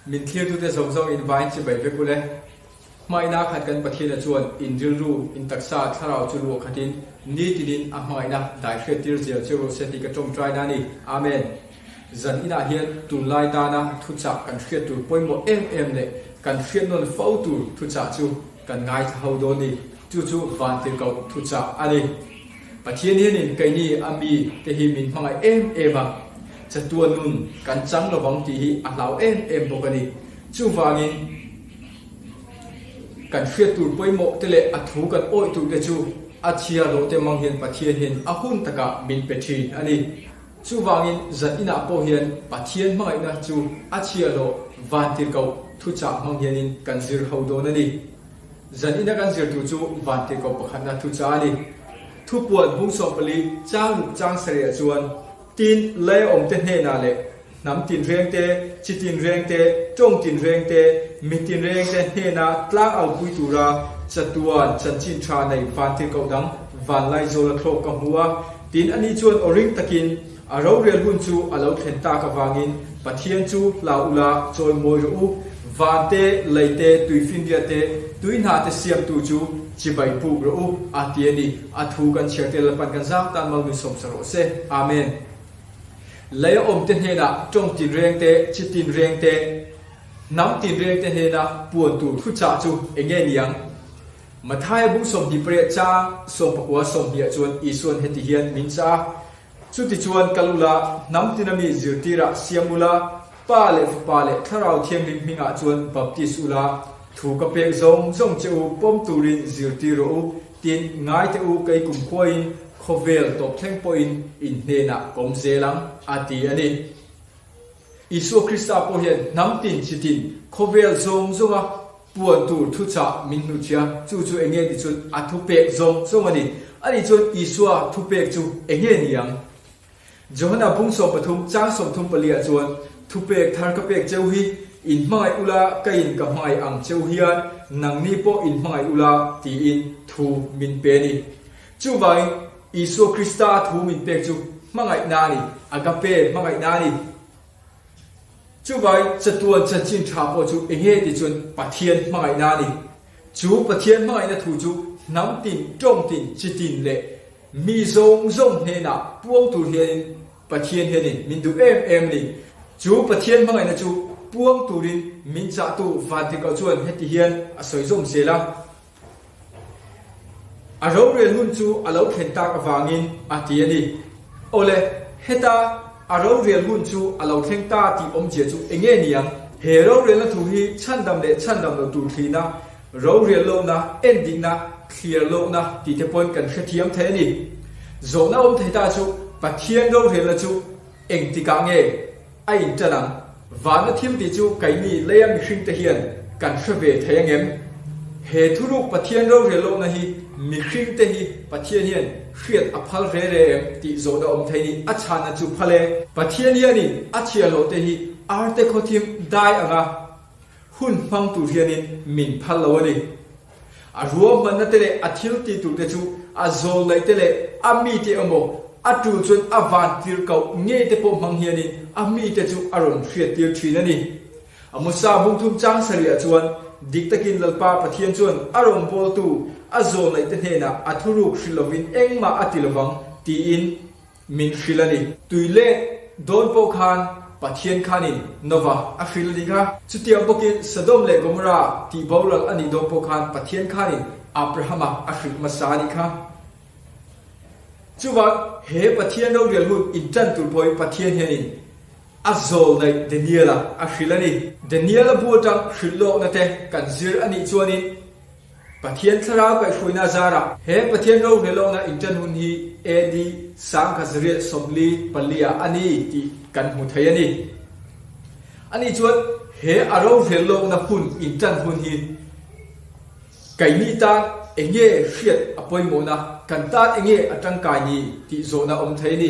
Min thlirtute zawng zawng in vain chibai vek ule. Hmaina khat kan Pathiana chuan in rilru, in taksa, thlarau chu luah khatin nitinin a hmangaihna dai hriattir zel che rawh se tih ka tawngtaina a ni. Amen. Zan inah hian tunlai tana thuchah kan hriat tur pawimawh em em leh kan hriat nawn fo tur thuchah chu kan ngaithla ho dawn ni. Chu chu vantirhkoh thuchah a ni. Pathian hianin keini a mi te hi min hmangaih em em a, chatuan nun kan chang lovang tih hi a hlau em em bawk a ni. Chuvangin kan hriat tur pawimawh te leh a thu kan awih tur te chu a chhia loh te mang hian Pathian hian a hun takah min pe thin a ni. Chuvangin zan inah pawh hian Pathian hmangaihna chu a chhia loh vantirhkoh thuchah hmang hianin kan zir ho dawn a ni. Zan ina kan zir tur chu vantirhkoh pakhatna thuchah a ni. Thupuan bung 14 chang ruk chang sarihah chuan, Tin, lei awmte hnenah leh Hnam tinreng te, chi tinreng te, tawng tinreng te, mi tinreng te hnena tlang aupui tura chatuan chanchin tha nei vantirhkoh dang Vanlaizawl a thlawk ka hmu a. Tin, ani chuan aw ring takin a rorel hun chu a lo thlen tak avangin Pathian chu hlau ula chawi mawi rawh u, van te, lei te, tuifinriat te, tui hna te siamtu chu chibai puk rawh u, a ti a ni. A thu kan chhiar tel Lalpan kan zau tan mal min sawmsa rawh se. Amen. Lei a awmte hnenah tawng tinreng te, chi tinreng te, hnam tinreng te hnena puan tur thuchah chu eng nge niang? Mathaia bung 28 chang 19 20 ah chuan Isuan heti hian min chah a, Chutichuan kal ula, hnam tina mi zirtirah siam ula, Pa leh Fapa leh Thlarau Thianghlim hmingah chuan baptis ula, thu ka pek zawng zawng che u pawm turin zirtir rawh u, Tin, ngai teh u, kei kumkhuain khawvel tawp thleng pawhin in hnenah ka awm zel ang, a ti a ni. Isua Krista pawh hian hnam tin chi tin khawvel zawng zawnga puan tur thuchah min hnuchhia, chu chu enge ni chuan a thupek zawng zawng a ni. Ani chuan Isua thupek chu enge ni ang? Johana bung 13 chang 34 ah chuan, Thupek thar ka pek cheu hi, in hmangaih ula ka in ka hmangaih ang cheu hian nangni pawh in hmangaih ula tiin thu min pe a ni. Chuvangin Isua Krista thu min pek chu hmangaihna a ni, agape hmangaihna a ni. Chuvangin chatuan chanchin tha pawh chu enge ti chuan Pathian hmangaihna a ni. Chu Pathian hmangaihna thu chu hnam tin, tawng tin, chi tin leh Mi zawng zawng hnenah puang tur hianin Pathian hianin min duh em em a ni. Chu Pathian hmangaihna chu puang turin min chahtu Vantirhkoh chuan heti hian a sawi zawm zel a, A rorel hun chu a lo thlen tak avangin a ti a ni. Awle, heta a rorel hun chu a lo thleng ta tih awmzia chu enge niang? He rorelna thu hi chhandam leh chhandam lo tur thlina Rorel lohna, endikna, thlir lohna tih te pawn kan hrethiam thei a ni. Zawhna awm thei ta chu Pathian rorelna chu engtikah nge a intan ang? Vana thil tih chu keini leia mihringte hian kan hre ve thei angem? He thuruk Pathian rorel lohna hi mihringte hi Pathian hian hriat a phal re re em tih zawhna awm thei ni. A chhanna chu phal e. Pathian hianin a chhiahhlawhte hi arte khawthim dai anga Hun hmang tur hianin min phal lo a ni. A ruahmanna te leh a thil tih tur te chu a zawl laih te leh a mite emaw a tul chuan a van tir koh ngei te pawh hmang hianin a mite chu a rawn hriattir thin a ni. Amosa bungthum chang sarihah chuan dik takin Lalpa Pathian chuan a rawngbawltu a zawl laih te hnenah a thuruk hrilh lovin engmah a ti lovang tiin Min hrilh a ni. Tui leh dawn pawh khan Pathian khanin Nova a hrilh a nih kha. Chutiang bawkin Sodom leh Gomorrah tih boral a nih dawn pawh khan Pathian khanin Abrahama a hrilh hmasa a nih kha. Chuvang he Pathian rorel hun intan tur pawhin Pathian hianin a zawl daih Daniela a hrilh a ni. Daniela bu atang hrilh lawkna te kan zir a nih chuanin Pathian thlarau kaihhruaina zarah he Pathian rorelawkna inṭan hun hi AD 1944 ah a ni tih kan hmu thei a ni. Ani chuan he a rorelawkna hun inṭan hun hi keini tan enge hriat a pawimawhna, kan tan enge a ṭangkai ni tih zawhna awm thei a ni.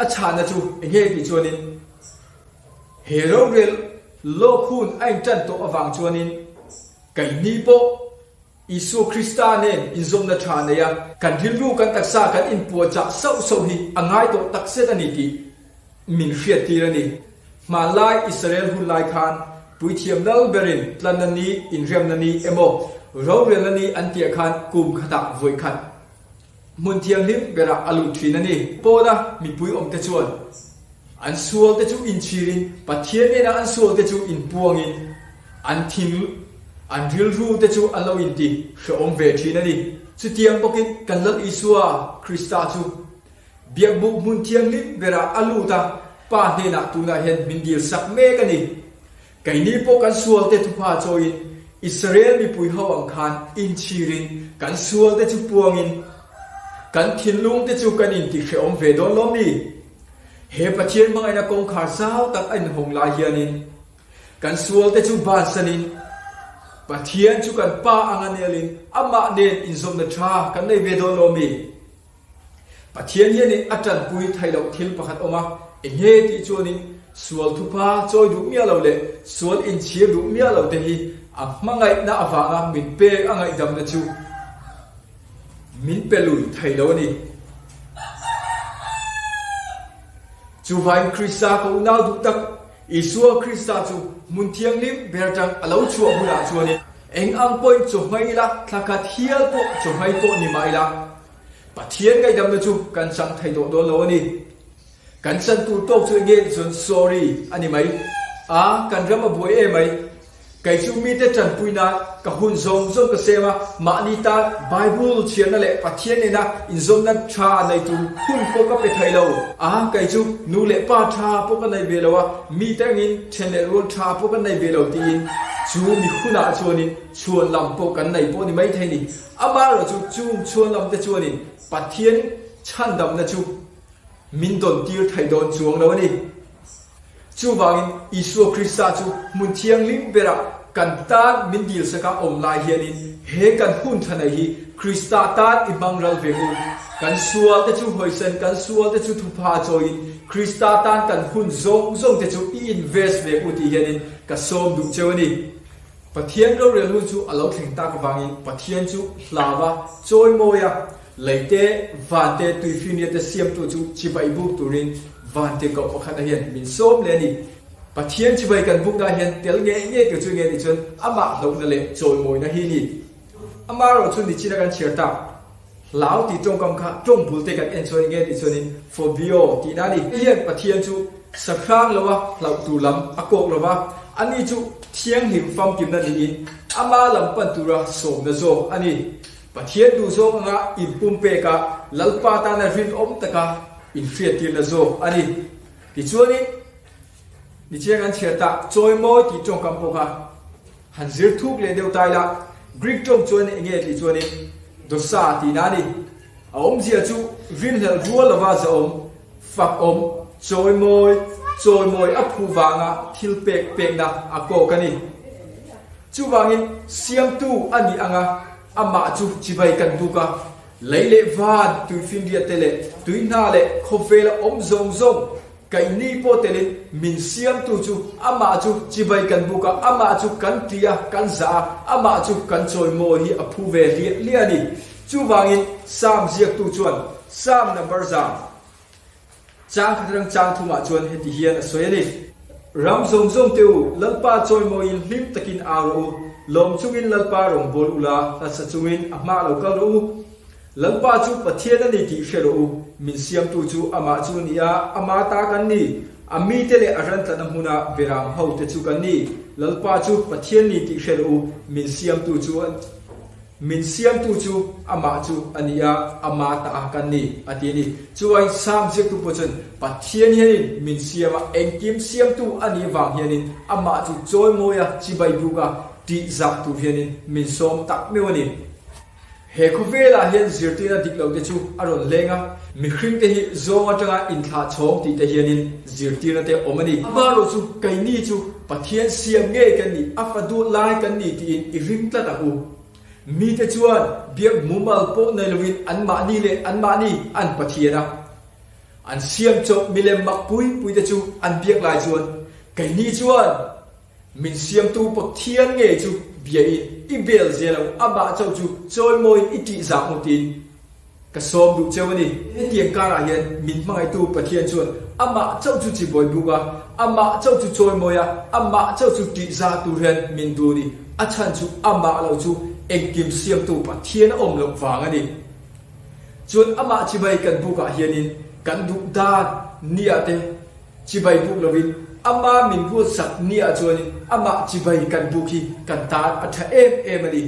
A chhahna chu enge tih chuanin he rorel lawk hun a inṭan tawh avang chuanin, Keini pawh Isua Krista nen inzawmna tha nei a, kan rilru kan taksa kan inpuahchah sauh sauh hi a ngai tawh takzet a ni tih min hriattir a ni. Hmanlai Israel hun lai khan. Puithiam lal berin tlanna ni, inriamna ni emaw rorelna ni an tih ah khan kum khatah vawi khat hmun thianghlim berah a lut thin a ni. Pawna mipui awmte chuan an sualte chu inchhirin Pathian nena an sualte chu inpuangin an thin an rilru te chu an lo inti hrehawm ve thin a ni. Chutiang bawkin kan Lal Isua Krista chu Biakbuk hmun thianghlim berah a lut a, Pa hnenah tunah hian min dil sak mek a ni. Keini pawh kan sualte thupha chawiin Israel mipui ho ang khan inchhirin kan sualte chu puangin kan thinlungte chu kan intihrehawm ve dawn lawm ni? He Pathian hmangaihna kawngkhar zau tak a inhawng lai hianin kan sualte chu bansanin Pathian chu kan Pa anga nelin amah nen inzawmna tha kan nei ve dawn lawm ni? Pathian hianin a tanpui thei loh thil pakhat awm a, enge tih chuanin sual thupa chawi duh miah lo leh sual inchhir duh miah lo te hi a hmangaihna avanga min pek a ngaihdamna chu min pe lui thei lo a ni. Chuvain Krista ka unau duh tak Isua Krista chu hmun thianghlim ber atang a lo chhuah hunah chuanin eng ang pawhin chawhmai ila, thla khat hial pawh chawhmai pawh ni mah ila, Pathian ngaihdamna chu kan chang thei tawh dawn lo a ni. Kan chan tur tawk chu enge ti chuan sorry a ni mai. A, kan ram a buai em mai. Kei chu mite tanpui nan ka hun zawng zawng ka sem a, mahni tan Bible chhiarna leh Pathian nena inzawmna tha nei tur hun pawh ka pe thei lo. A, kei chu nu leh pa tha pawh ka nei ve lo a, mite angin then leh rual tha pawh ka nei ve lo tiin chu mi hunah chuanin chhuan lam pawh kan nei pawh ni maithei ni. Amaherawhchu chung chhuan lamte chuanin Pathian chhandamna chu min dawntir thei dawn chuang lo a ni. Chuvangin Isua Krista chu hmun thianghlim berah kan tan min dilsaka awm lai hianin he kan hun tha nei hi Krista tan i hmang ral ve u. Kan sualte chu hawisan, kan sualte chu thupha chawiin Krista tan kan hun zawng zawngte chu i invest ve u tih hianin ka sawm duh cheu a ni. Pathian rorel hun chu a lo thleng tak avangin Pathian chu hlava chawimawi a, lei te, van te, tuifinriat te siamtu chu chibai buk turin van tirhkoh pakhatna hian min sawm leh a ni. Pathian chibai kan bukna hian tel ngei ngei tur chu nge ni chuan amah hlauhna leh chawimawina hi a ni. Amaherawh chu nichina kan chhiar tak. Hlau tih tawngkam kha tawng bul te kan en chuan enge tih chuanin phobio tihna a ni. Hei hian Pathian chu sahrang loa hlauh tur lam a kawk lo va, ani chu thianghlim famkimna niin ama lam pan tura sawmna zawk a ni. Pathian duh zawng anga inpumpek a, Lalpa tana rinawm taka inhriattirna zawk a ni. Tichuanin nichiang an chhiar tak chawimawi tih tawngkam pawh kha Han zir thuk leh deuh ta ila, Greek tawng chuan eng nge tih chuanin dosa tihna a ni. A awmzia chu rinhlelh rual lova zahawm, fakawm, chawimawi, chawimawi a phu vanga thil pek pekna a kawk a ni. Chuvangin siamtu a nih anga amah chu chibai kan buk a, lei leh van, tuifinriat te leh tuihna leh khawvela awm zawng zawng, Keini pawh telin min siamtu chu amah chu chibai kan buk a, amah chu kan tih a, kan zah a, amah chu kan chawimawi hi a phu ve hliah hliah a ni. Chuvangin Psalm ziaktu chuan Psalm number zam chang khat atang chang thumah chuan heti hian a sawi a ni. Ram zawng zawng te u, Lalpa chawimawiin hlim takin au rawh u, lawm chungin Lalpa rawngbâwl ula, hlasa chungin a hmah lo kal rawh u. Lalpa chu Pathian a ni tih hre rawh u, min siamtu chu amah chu a ni a, ama ta kan ni. A mite leh a rantlatna hmuna beram hote chu kan ni. Lalpa chu Pathian ni tih hre rawh u, min siamtu chu min siamtu chu amah chu a ni a, ama ta a kan ni, a ti a ni. Chuvain Psalm ziaktu pawh chuan Pathian hianin min siam a, engkim siamtu a nih vang hianin amah chu chawimawi a, chibai buk a, tih zah tur hianin min sawm tak meuh a ni. He khawvelah hian zirtirna dik lo te chu a rawn leng a, mihring te hi zawng atanga inthlah chhawng tih te hianin zirtirna te awm a ni. Amaherawh chu keini chu Pathian siam ngei kan ni, a fa duh lai kan ni tiin i ring tlat ang u. Mite chuan biak mumal pawh nei lovin anmahni leh anmahni an Pathian a, an siam chawp milem mak pui pui te chu an biak lai chuan keini chuan Min siamtu Pathian ngei chu biain i bel zel ang, amah chauh chu chawimawiin i tihzah hmutin. Ka sawm duh cheu a ni. Hetiang karah hian min hmangaihtu Pathian chuan amah chauh chu chibawi buk a, amah chauh chu chawimawi a, amah chauh chu tihza tur hian min duh a ni. A chhan chu amah lo chu engkim siamtu Pathian a awm loh vang a ni. Chuan amah chibai kan bukah hianin kan duh dan nia te chibai buk lovin ama min ruatsak nia chuanin amah chibai kan buk hi kan tan a tha em em a ni.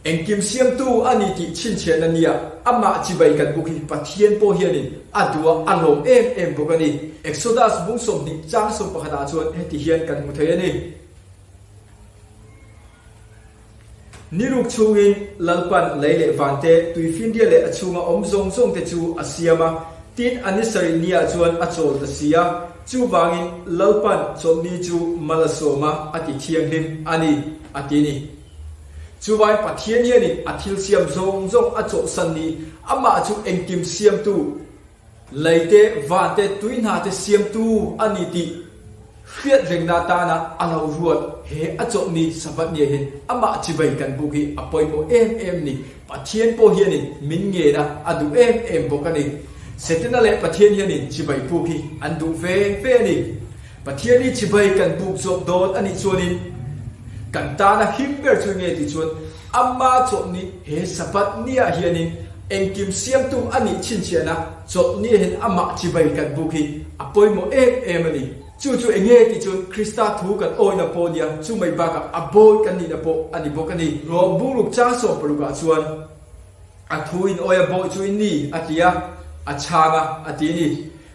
Engkim siamtu a ni tih chhinchhiahna nia amah chibai kan buk hi Pathian pawh hianin a duh a, a lawm em em bawk a ni. Exodus bung 20 chang 11 ah chuan heti hian kan hmu thei a ni. Ni ruk chhungin Lalpan lei leh van te, tuifinria leh a chhunga awm zawng zawng te chu a siam a, tin a ni sarih niah chuan a chawl ta si a, chuvangin Lalpan chawlhni chu mal a sawm a, a ti thianghlim a ni, a ti ni. Chuvangin Pathian hianin a thil siam zawng zawng a chawhsan ni, amah chu engkim siamtu, Lei te, van te, tui hna te siamtu a ni tih hriat rengna atana a lo ruat he a chawlhni Sabbath nia hian amah chibai kan buk hi a pawimawh em em ni. Pathian pawh hianin min ngen a, a duh em em bawk a ni. Setana leh Pathian hianin chibai buk hi an duh ve ve a ni. Pathian hi chibai kan buk zawk dawn a nih chuanin kan tana him ber chu nge tih chuan Ama chawlhni he Sabbath niah hianin engkim siamtu a nih chhinchhiahna chawlhni hian amah chibai kan buk hi a pawimawh em em a ni. Chu chu enge tih chuan Krista thu kan awihna pawh nia chu mai bakah a bawi kan nihna pawh a ni bawk a ni. Rom bungruk chang 60 ah chuan a thu in awia bawi chu in ni a ti a, a chhang a a ti a ni.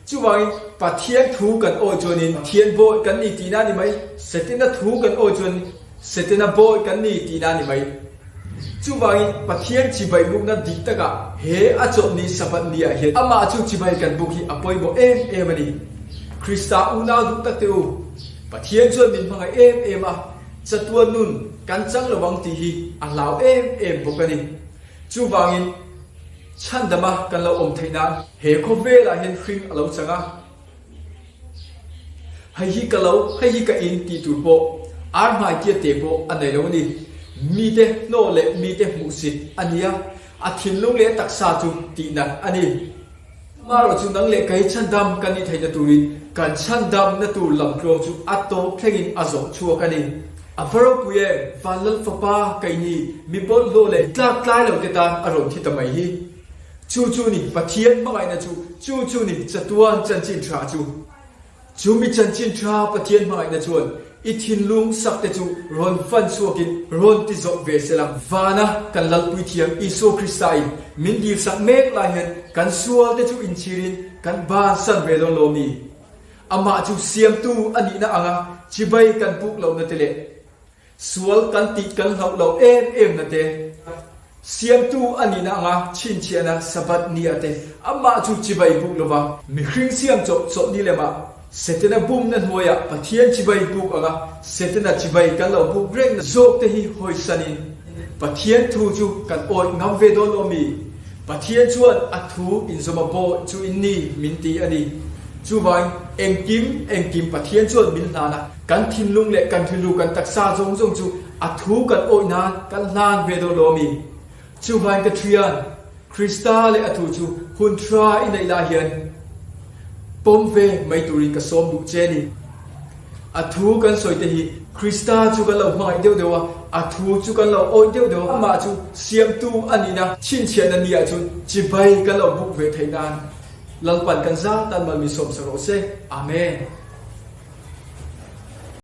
Chuvangin Pathian thu kan awih chuanin Pathian bawi kan ni tihna a ni mai, Setana thu kan awih chuan Setana bawi kan ni tihna a ni mai. Chuvangin Pathian chibai bukna dik takah he a chawlhni Sabbath ni ah hian amah chu chibai kan buk hi a pawimawh em em a ni. Krista unau duh tak teh u, Pathian chuan min hmangaih em em a, chatuan nun kan chang lo ang tih hi a hlau em em bawk a ni. Chuvangin Chhandama kan lo awm theih nan he khawvelah hian hring a lo chang a, hei hi ka lo, hei hi ka in tih tur pawh ar hmai tia te pawh a nei lo a ni. Mite hnawh leh mite hmuhsit a ni a, a thinlung leh a taksa chu tihnat a ni. Amaherawh chu nang leh kei chhandam kan nih theihna turin kan chhandamna tur lamtluang chu a tawp thlengin a zawh chhuak a ni. A va ropui em! Vanlal fapa keini mi bawlhhlawh leh tlak tlai lo te tan a rawn thi ta mai hi. Chu chu ni Pathian hmangaihna chu, chu chu ni chatuan chanchin tha chu. Chu mi chanchin tha Pathian hmangaihna chuan i thinlung sak te chu rawn fan chhuakin rawn ti zawk ve se la. Vana kan Lalpui thiam Isua Krista in min dilsak mek lai hian kan sual te chu inchhirin kan bansan ve dawn lo mi? Amah chu siamtu a nihna anga chibai kan puk lohna te leh sual kan tih kan hlauh loh em emna te, siamtu a nihna anga chhinchhiahna Sabbath nia te amah chu chibai buk lova mihring siam chawp chawlh ni lemah Setana bumna hnuaiah Pathian chibai buk anga Setana chibai kan lo buk rengna zawk te hi hawisanin Pathian thu chu kan awih ngam ve dawn lo mi? Pathian chuan a thu inzawma bawi chu in ni min ti a ni. Chuvangin engkim engkim Pathian chuan min hlan a, kan thinlung leh kan rilru kan taksa zawng zawng chu a thu kan awih nan kan hlan ve dawn lo mi? Chuvangin ka thian, Krista leh a thu chu hun tha i neih lai hian pawm ve mai turin ka sawm duh che a ni. A thu kan sawi te hi Krista chu kan lo hmangaih deuh deuh a, a thu chu kan lo awih deuh deuh a, amah chu siamtu a nihna chhinchhiahna ni ah chuan chibai kan lo buk ve theih nan Lalpan kan zat tan mal min sawmsak rawh se. Amen.